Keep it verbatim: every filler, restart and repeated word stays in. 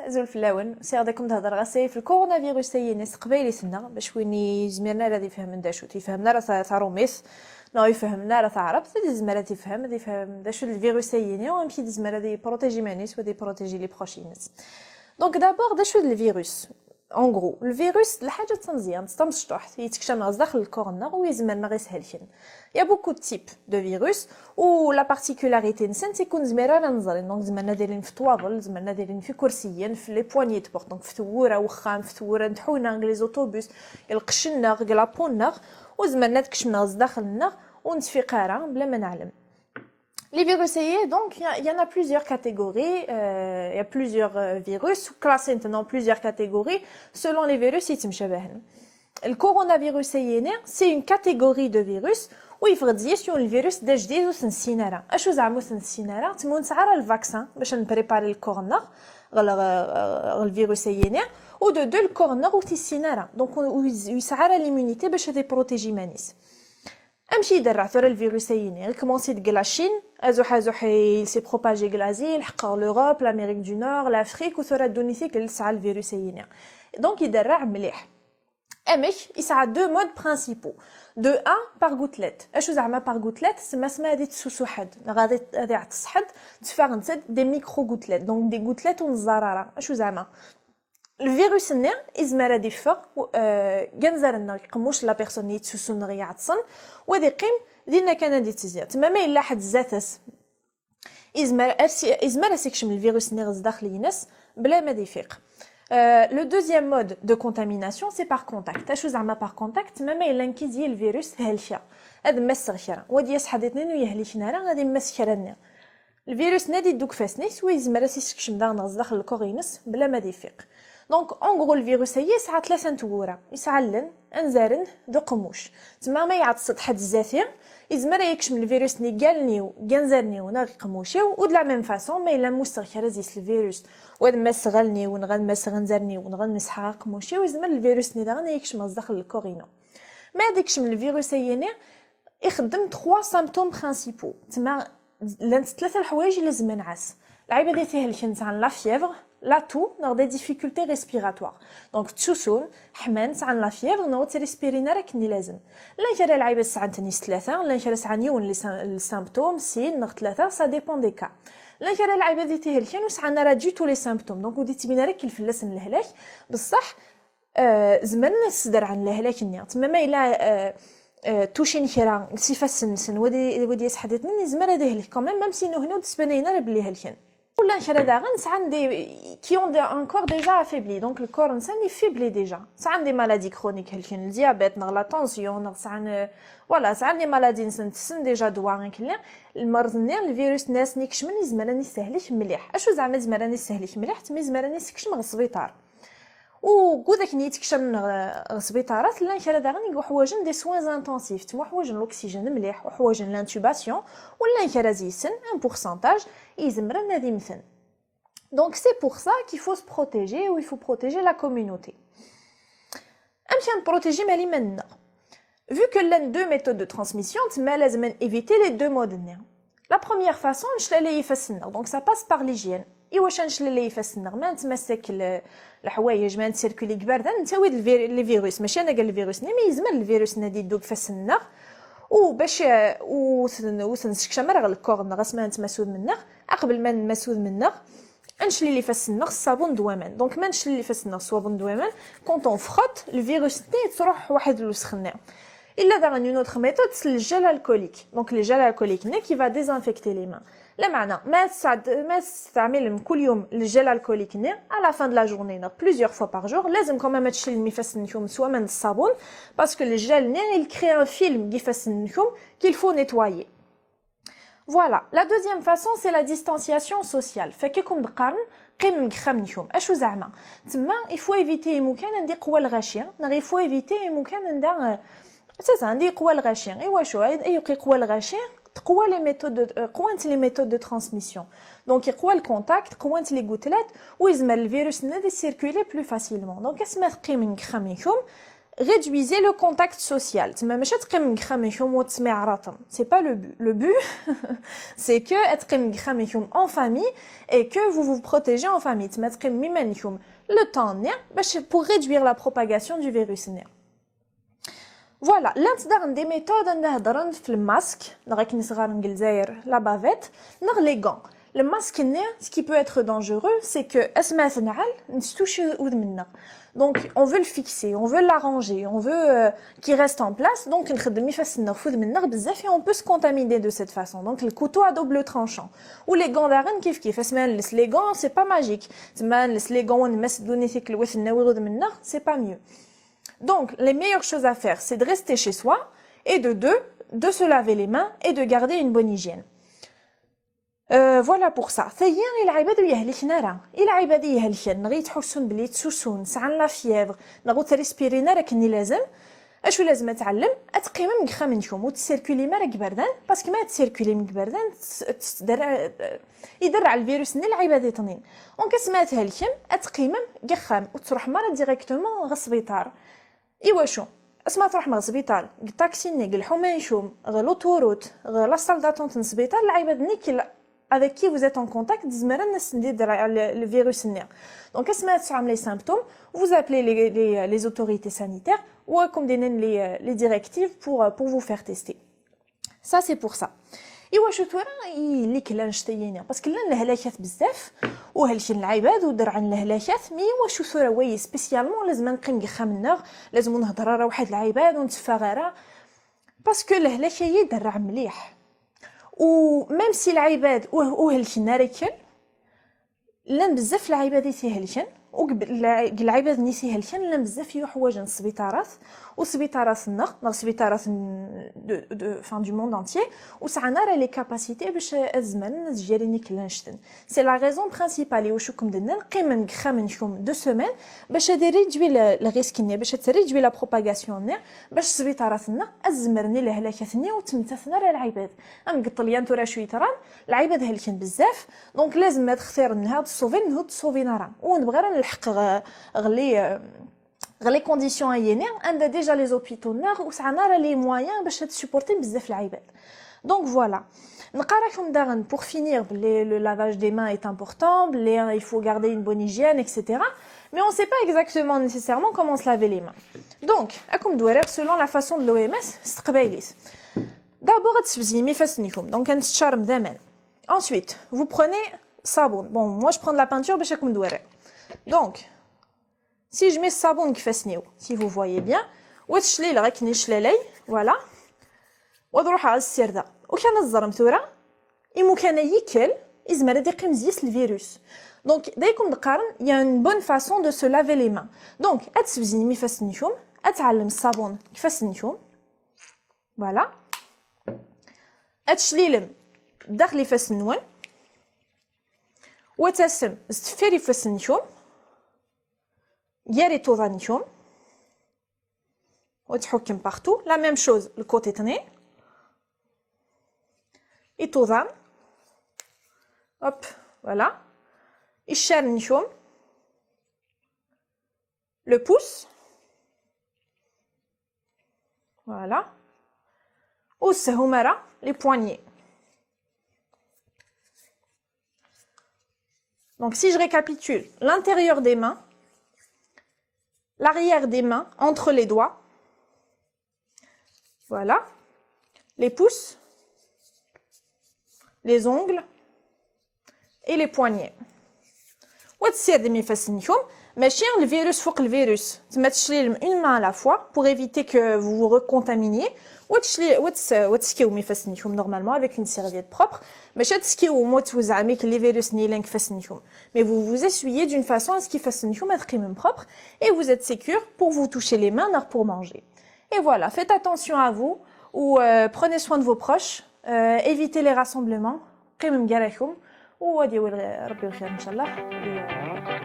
Azul fell-awen, sɛiɣ ad ken-d-hedreɣ ass-a ɣef lkurunavirus-agi-nni s teqbaylit-nneɣ, bac win yezmiren ara ad ifhem d acu-t, ifhem ara ta-, taṛumit, neɣ ifhem ara taɛrabt, ad yezmer ad ifhem, ad ifhem d acu d lvirus-agi-nni, u amek i d-yezmer ad yipruṭij iman-is, u ad yipruṭij les proches-ines. Donc d'abord, d acu d lvirus? En gros, lvirus d lḥaǧa d tameẓyant, d tamecṭuḥt, yettekcam ɣer zdaxel lkur-nneɣ, u yezmer neɣ ishelken. Il y a beaucoup de types de virus, u la particularité-nsent, c'est que ur nezmir ara ad neẓri. Donc, zemren ad ilin f ṭṭwabel, zemren ad ilin f ikursiyen, f les poignées de porte, donc f tewwura n wexxam, f tewwura n tḥuna, deg les autobus, deg lqecc-nneɣ, deg la peau-nneɣ, u zemren ad kecmen ɣer zdaxel-nneɣ, ur nettfiq ara, bla ma neɛlem. Les virus-agi, donc, il y a- il y en a plusieurs catégories, euh, il y a plusieurs, euh, virus, classés dans plusieurs catégories, selon les virus yettemcabahen. Le coronavirus-agi-nni, c'est une catégorie de virus, u yeffeɣ-d deg-s yiwen lvirus d ajdid ur t-nessin ara. Acu zeɛma ur t-nessin ara? Tma ur nesɛi ara le vaccin bac ad nprépari lkur-nneɣ ɣer, ɣer, ɣer lvirus-agi-nni, u de deux, lkur-nneɣ ur t-yessin ara. Donc, ur, ur yesɛi ara l'immunité bac ad iprotéger iman-is. Amek i d-yerra tura lvirus-agi-nni? Ikumasi deg la Chine, azuḥ azuḥ il s'est propagé deg l'Asie, ilḥeq ɣer l'Europe, l'Amérique du Nord, l'Afrique, u tura ddunit-ik tesɛa lvirus-agi-nni. Donc, i d-yerra mliḥ. Amek? Yesɛa deux modes principaux. De un, par gouttelette. Acu zeɛma par gouttelette? Tsemma asmi ad itsusu ḥedd, neɣ ad i-, ad iɛeṭṭes ḥedd, ttfaɣent-d des micro-gouttelettes. Donc, des gouttelettes ur neẓẓar ara. Acu zeɛma? Lvirus-nni izmer ad iffeɣ, euh, deg anzaren-nneɣ, deg qemmuc n la personne i yettsusun neɣ iɛeṭṭsen, u ad iqqim dinna kan ad ittezzi. Tsemma ma yella ḥedd zdat-s, izmer ad s-, izmer ad s-ikcem lvirus-nni ɣer zdaxel-ines bla ma ad ifiq. Euh, le deuxième mode de contamination, c'est par contact. Acu zeɛma par contact? Tsemma ma yella nekk yezzi lvirus, helkeɣ. Ad mmasseɣ kra. Wa ad yas ḥedd iṭnin ur yehliken ara, ad immass kra-nni. Lvirus-nni ad iddu deg ifassen-is, u yezmer ad s-isekcem daɣen ɣer zdaxel lkur-ines bla ma ad ifiq. Donc, en gros, lvirus-agi yesɛa tlata n tewwura. Yesɛa allen, anzaren d uqemmuc. Tsemma ma iɛeṭṭes-d ḥedd zdat-i, izmer ad yekcem lvirus-nni deg allen-iw, deg anzaren-iw neɣ deg qemmuc-iw, u de la même façon, ma yella mmusseɣ kra zi-s lvirus, u ad mmasseɣ allen-iw, neɣ ad mmasseɣ anzaren-iw, neɣ ad mesḥeɣ aqemmuc-iw, izmer lvirus-nni daɣen ad yekcem ɣer zdaxel lkur-inu. Ma ad ikcem lvirus-agi-nni, ixeddem trois symptômes principaux. Tsemma llant tlata leḥwayeǧ i lazem ad nɛass. Lɛibad i t-ihelken sɛan la fièvre, la toux, neɣ des difficultés respiratoires. Donc, ttsusun, ḥman, sɛan la fièvre, neɣ ur ttrespirin ara akken i lazem. Llan kra lɛibad sɛan-ten s tlata, llan kra sɛan yiwen les sym-, les symptômes, sin neɣ tlata, ça dépend des cas. Llan kra lɛibad i t-ihelken ur sɛan ara du tout les symptômes, donc ur d-ittbin ara akken fell-asen lehlak, beṣṣeḥ, euh, zemren ad sderɛen lehlak-nni. Tsemma ma yella, euh, euh, tucin kra s ifassen-nsen, wa ad i-, wa ad yas ḥedd iṭnin, yezmer ad ihlek quand même, même si nutni ur d-sbanayen ara belli helken. U llan kra daɣen sɛan des, qui ont des, un corps déjà affaibli, donc le corps-nsen est faibli déjà. Sɛan des maladies chroniques, helken le diabète, neɣ la tension, neɣ sɛan, euh, voilà, sɛan des maladies-nsen, tessen déjà ddwa akken llan. Lmerḍ-nni, lvirus-nni asen ikecmen, yezmer ad isehlek mliḥ. Acu zeɛma yezmer ad isehlek mliḥ? Tsemma yezmer ad isekcem ɣer sbiṭar. U deg wid akken yettekcamen ɣer, ɣer sbiṭarat, llan kra daɣen i yuḥwaǧen des soins intensifs, tmuḥwaǧen l'oxygène mliḥ, uḥwaǧen l'intubation, u llan kra zi-sen, un pourcentage, i izemren ad imten. Donc, c'est pour ça qu'il faut se protéger, ou il faut protéger la communauté. Amek ad nprotéger iman-nneɣ? Vu que llan deux méthodes de transmission, tsemma lazem ad éviter les deux modes-nni. La première façon, neclalay ifassen-nneɣ. Donc, ça passe par l'hygiène. Iwacu neclalay ifassen-nneɣ? Ma nettmasak l-, leḥwayeǧ, ma nettsirkuli deg iberdan, nettawi-d lvir-, les virus. Mačči anagar lvirus-nni, mais yezmer lvirus-nni ad yeddu deg ifassen-nneɣ. U bac, euh, ur ten-, ur ten-nessekcam ara ɣer lkur-nneɣ, asmi ara nettmass udem-nneɣ, aqbel ma nmass udem-nneɣ, ad neclil ifassen-nneɣ s ṣṣabun d waman. Donc, ma neclil ifassen-nneɣ s ṣṣabun d waman, quand on frotte, lvirus-nni yettruḥ waḥed lwesx-nni. Illa daɣen une autre méthode, c'est le gel alcoolique. Donc, le gel alcoolique-nni qui va désinfecter les mains. Lameɛna, ma tesɛed-, ma testeɛmilem kul yum le gel alcoolique-nni, à la fin de la journée, neɣ plusieurs fois par jour, lazem quand même ad teclilem ifassen-nkum s waman d ṣṣabun, parce que le gel-nni, il crée un film deg ifassen-nkum qu'il faut nettoyer. Voilà. La deuxième façon, c'est la distanciation sociale. Fakk-ikum d-qqaren, qqimem deg ixxamen-nkum. Acu zeɛma? Tsemma, il faut éviter imukan anda iqwa lɣaci, neɣ il faut éviter imukan anda, euh, c'est ça, anda iqwa lɣaci. Iwacu? Ay-, ayweq iqwa lɣaci? Tqwa les méthodes de, euh, qwant les méthodes de transmission. Donc, iqwa le contact, qwant les gouttelettes, u yezmer lvirus-nni ad circuler plus facilement. Donc, asmi teqqimem deg ixxamen-nkum, Réduisez le contact social. تما ماشي تقيم مقخم يوم وتسمع عراطم. C'est pas le but. Le but, c'est que تقيم مقخم يوم en famille et que vous vous protégez en famille. تما تقيم ميمان يوم le temps ني باش pour réduire la propagation du virus ني. Voilà, لانت داغن des méthodes نهضرن في الماسك، نغاك نسغار نقلزاير la bavette، نغ les gants. الماسك ني، ce qui peut être dangereux, c'est que اسمع تنعل نستوشي وذمنا. Donc, on veut le fixer, on veut l'arranger, on veut euh, qu'il reste en place. Donc, نخدم يفاسنا في وذمنا بزاف et on peut se contaminer de cette façon. Donc, le couteau à double tranchant. Ou les gants داغن كيف كيف. اسمع نلس les gants, c'est pas magique. تما نلس les gants ونمس دوني ثيك الوثنا وذمنا, c'est pas mieux. Donc, les meilleures choses à faire, c'est de rester chez soi et de deux, de se laver les mains et de garder une bonne hygiène. Euh, voilà pour ça. ثيا العباد يهلكن راه. العباد يهلكن، نغي تحسون بلي تسوسون، سعان la fièvre، نغو تريسبيرين راه كني لازم. اشو لازم اتعلم؟ اتقيم مقخم نكوم وتسيركولي ما راك بردان، parce que ما تسيركولي مقبردان يدرع الفيروس ني العباد يطنين. Donc اسمع تهلكم، اتقيمم قخام وتروح مرة directement غ السبيطار. ايوا شو؟ اسمع تروح مع السبيطار، الطاكسي ني، الحومه نشوم، غ l'autoroute، غ la salle d'attente ن السبيطار، العباد ني كي avec qui vous êtes en contact تزمرن الناس ندير الفيروس ني. Donc اسمع تسعم les symptômes, vous appelez les, les, les autorités sanitaires, وراكم دايرين les, les directives pour, pour vous faire tester. Ça, c'est pour ça. ايوا شو تورا يليك لان شتييني parce que لان الهلاكات بزاف وهلكين العباد ودرعن الهلاكات, mais ايوا شو تورا وي spécialement لازم نقيم قخا منه, لازم نهضر راه واحد العباد ونتفا غيره parce que الهلاكه يدرع مليح. و même si العباد وهلكين ريكل لان بزاف العباد يتيهلكن وقبل العباد ني تيهلكن لان بزاف يحواجن السبيطارات وسبيطارات النغ نغ سبيطارات de, de, enfin, du monde entier وسعنا راه les capacités باش الزمان نتجاري نيك لنشتن. C'est la raison principale يوشكم دنا نقيم نقخا منكم deux semaines باش هذه réduit le risque ني باش تريدوي la propagation ني باش السبيطارات النغ الزمرني الهلاكات ني وتمتثنا راه العباد. ام قطليان ترى شويه تران العباد هلكن بزاف. Donc لازم ما تختار النهار تصوفي النهار تصوفي نهار ونبغي راه نلحق غلي غلي conditions هيني عندها déjà les hôpitaux ناغ وسعنا راه les moyens باش تسوبورتي بزاف العباد. Donc voilà. نقرا لكم داغن pour finir بلي le lavage des mains est important, بلي il faut garder une bonne hygiène, et cetera. Mais on sait pas exactement nécessairement comment se laver les mains. Donc, راكم دوارير selon la façon de l'O M S, c'est تقبايليت. D'abord, تسفزيم يفاسنيكم. Donc, نتشارم دامان. Ensuite, vous prenez صابون. Bon, moi je prends de la peinture باش راكم دوارير. Donc, si je mets الصابون كفاسنيو, si vous voyez bien, وتشليل غاكني شلالي, voilà. وتروح على السير ذا. وكان الزرم ثورة, إمو كان يكل, إزمر دي قيم زيس الفيروس. Donc, دايكم دقارن, il y a une bonne façon de se laver les mains. Donc, أتسفزين مفاسنكم, أتعلم الصابون كفاسنكم. Voilà. أتشليلم داخل يفاسنون. وتسم زتفير يفاسنكم. ياري توضانكم. وتحكم partout. La même chose الكوتي تنين. يتوضان. Hop, voilà. يشارنكم. Le pouce. Voilà. والسهومة راه les poignets. Donc si je récapitule, l'intérieur des mains, l'arrière des mains, entre les doigts, voilà, les pouces, les ongles, et les poignets. وتسير دي ميفاسنكم ماشي الفيروس فوق الفيروس, تما تشليلم une main à la fois pour éviter que vous vous recontaminiez. وتشلي وتس وتسكيو ميفاسنكم normalement avec une serviette propre. ماشي تسكيو وموت وزعميك les virus نيلان كفاسنكم. Mais vous vous essuyez d'une façon à ce que يفاسنكم تقيمم propre et vous êtes sécure pour vous toucher les mains, pour manger. Et voilà, faites attention à vous ou euh, prenez soin de vos proches, euh, évitez les rassemblements. قيمم كاراكم وغادي يولي ربي الخير ان شاء الله.